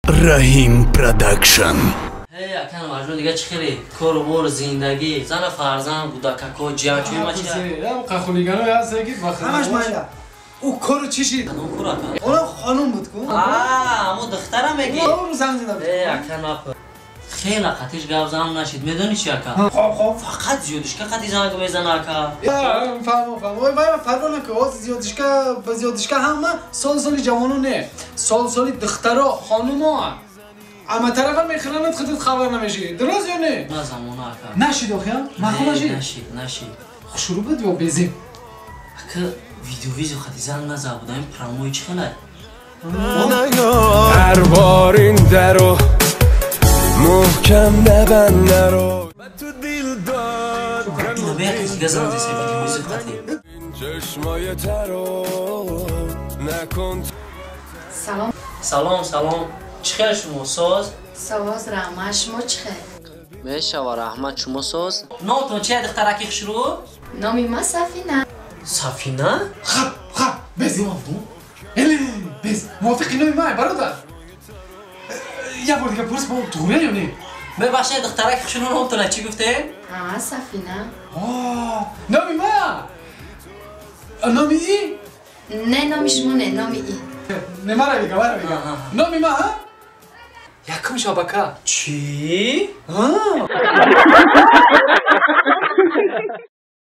Раҳим Продакшн. Эй, акан Маҷнун, дига чӣ хеле кору бор, зиндагӣ, зана, фарзанд, кӯдакако, ҷиянчӯи ма чи? Хулиганои ҳаст, ки ҳамаш майла. Ӯ кору чӣ шид? Кадом кор, ака? Онам хонум буд ку. Амо духтара мегӣ? Рӯ занг задам. Э, ака, нап хеле қатиш гап зан нашид. Медонӣ чи, ака? Хоб, хоб. Фақат зиёдишка қати занг мезана, ака. Фаҳмо, фаҳмо. Ой, вай, фарқо наку, оз зиёдишка ба зиёдишка ҳама сол соли ҷавоно не, сол соли духтаро, хонумо ама тарафа мехӯранад, худат хабар намешӣ. Дуруст ё не? На замона, ака. Нашид охия? Маъқул нашид? Нашид, нашид. Хушрӯ буд ё безеб? Ака, видеовизо қати занг наза буда, ин прямой чӣ хелай? هر بار این درو محکم نبند نرو تو دیل داد. Ина беяки дига занг зеса видеовизо қати. چشمای ترو نکن. Салом. Салом, салом. Чӣ хел шумо, соз? Соз, раҳмат, шумо чӣ хел? Мешава, раҳмат, шумо соз? Номтон чия, духтараки хушрӯ? Номи ман Сафина. Сафина? Хаб, хаб, без, эле, без. Мувофиқи номи ман, бародар, як бор дига пурс, бо туғрия ё не? Мебахшед, духтараки хушрӯ, номтона чӣ гуфтем? Ҳа, Сафина. Номи ман, номи и? Не, номи шумо не, номи и. Не, мара бига, мара бига, номи ман якум шабака. Чӣ?